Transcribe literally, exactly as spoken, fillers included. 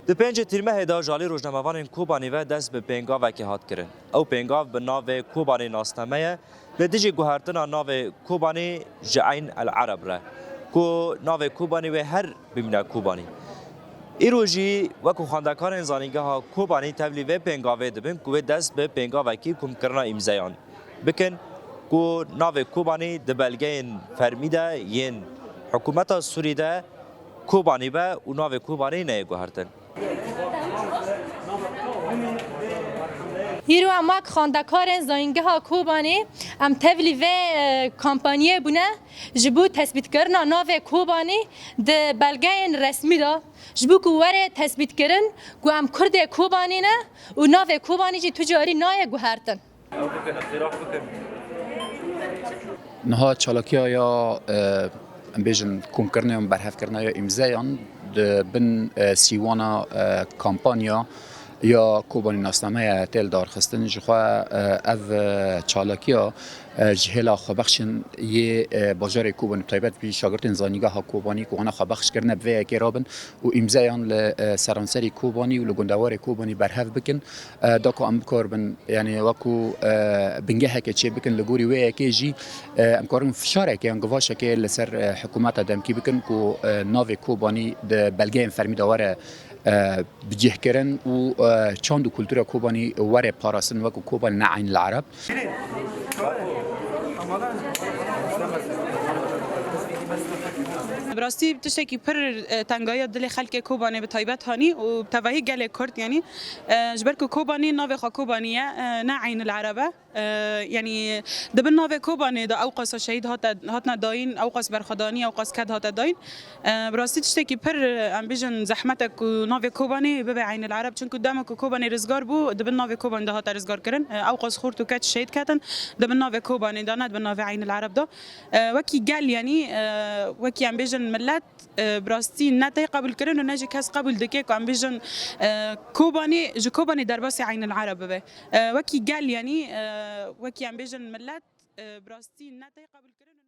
Di pêncê Tîrmehê de ji alî rojnamevanên Kobanî ve dest bi pêngavekê hat kirin. Ew pêngav bi navê Kobanî nasname ye, li dijî guhertina navê Kobanî ji Eyn el Ereb re, ku navê Kobanî wê her bimîne Kobanî. Îro jî wekî xwendekarên Zanîngeha Kobanî tevlî vê pêngavê dibin ku wê dest bi pêngavekî komkirina îmzeyan bikin ku navê Kobanî di belgeyên fermî de yên hikûmeta Sûrî de Kobanî be û navê Kobanî neyê guhertin. Îro em wek xwendekarên Zanîngeha Kobanî em tevlî vê, e, kampanyê bûne ji bo tespîtkirina navê Kobanî di belgeyên resmî de, ji bo ku were tespîtkirin ku em Kurdê Kobanî ne û navê Kobanî jî tu carî nayê guhertin. Niha çalakiya ya, e, em bêjin, komkirina yan berhevkirina ya îmzeyan di bin, e, sîwana, e, kampanya ya Kobanî nasname ye tê lidarxistin. Jixwe, e, ev, e, çalakiya, e, ji hêla xwebexşên yê, e, bajarê Kobanî, taybet jî şagirtên Zanîngeha Kobanî ku wana xwebexş kirine bi vê yekê rabin û îmzeyan li, e, seranserî Kobanî û li gundewarê Kobanî berhev bikin. E, da ku em bikaribin, yanî wekû, e, bingeheke çêbikin, li gorî wê yekê jî, e, em karin fişareke yan givaşeke li ser, e, hikûmeta demkî bikin ku, e, navê Kobanî di belgeyên fermî de were, e, bicihkirin û, e, çand û kultura Kobanî were parastin wekû Kobanî ne Eyn el Ereb. Bi rastî tiştekî pir, e, tengahiya dilê xelkê Kobanê bi taybet hanî û bi tevahî gelê Kurd, yanî, e, ji ber ku Kobanî navê xwe Kobanî ye, e, ne Eyn el Ereb e. E, yanî di bin navê Kobanê de ew qasa şehîd hate, hatine dayîn, ew qas berxwedanî, ew qas ked hate dayîn. E, bi rastî tiştekî pir, e, em bêjin zehmet e ku navê Kobanê bibe Eyn el Ereb. Çunku dema ku Kobanê rizgar bû, di bin navê Kobanê de hate rizgar kirin. E, ew qas xort û keç şehîd ketin di bin navê Kobanê de, ne di bin navê Eyn el Ereb de. E, wekî gel, yanî, e, wekî em bêjin millet, e, bi rastî ne tê qebûl kirin û ne jî kes qebûl dike ku em bêjin, e, Kobanê, ji Kobanê derbasî Eyn el Ereb bibe. E, wekî gel, yanî, e, wekî em bêjin millet, e, bi rastî ne tê qebûl kirin.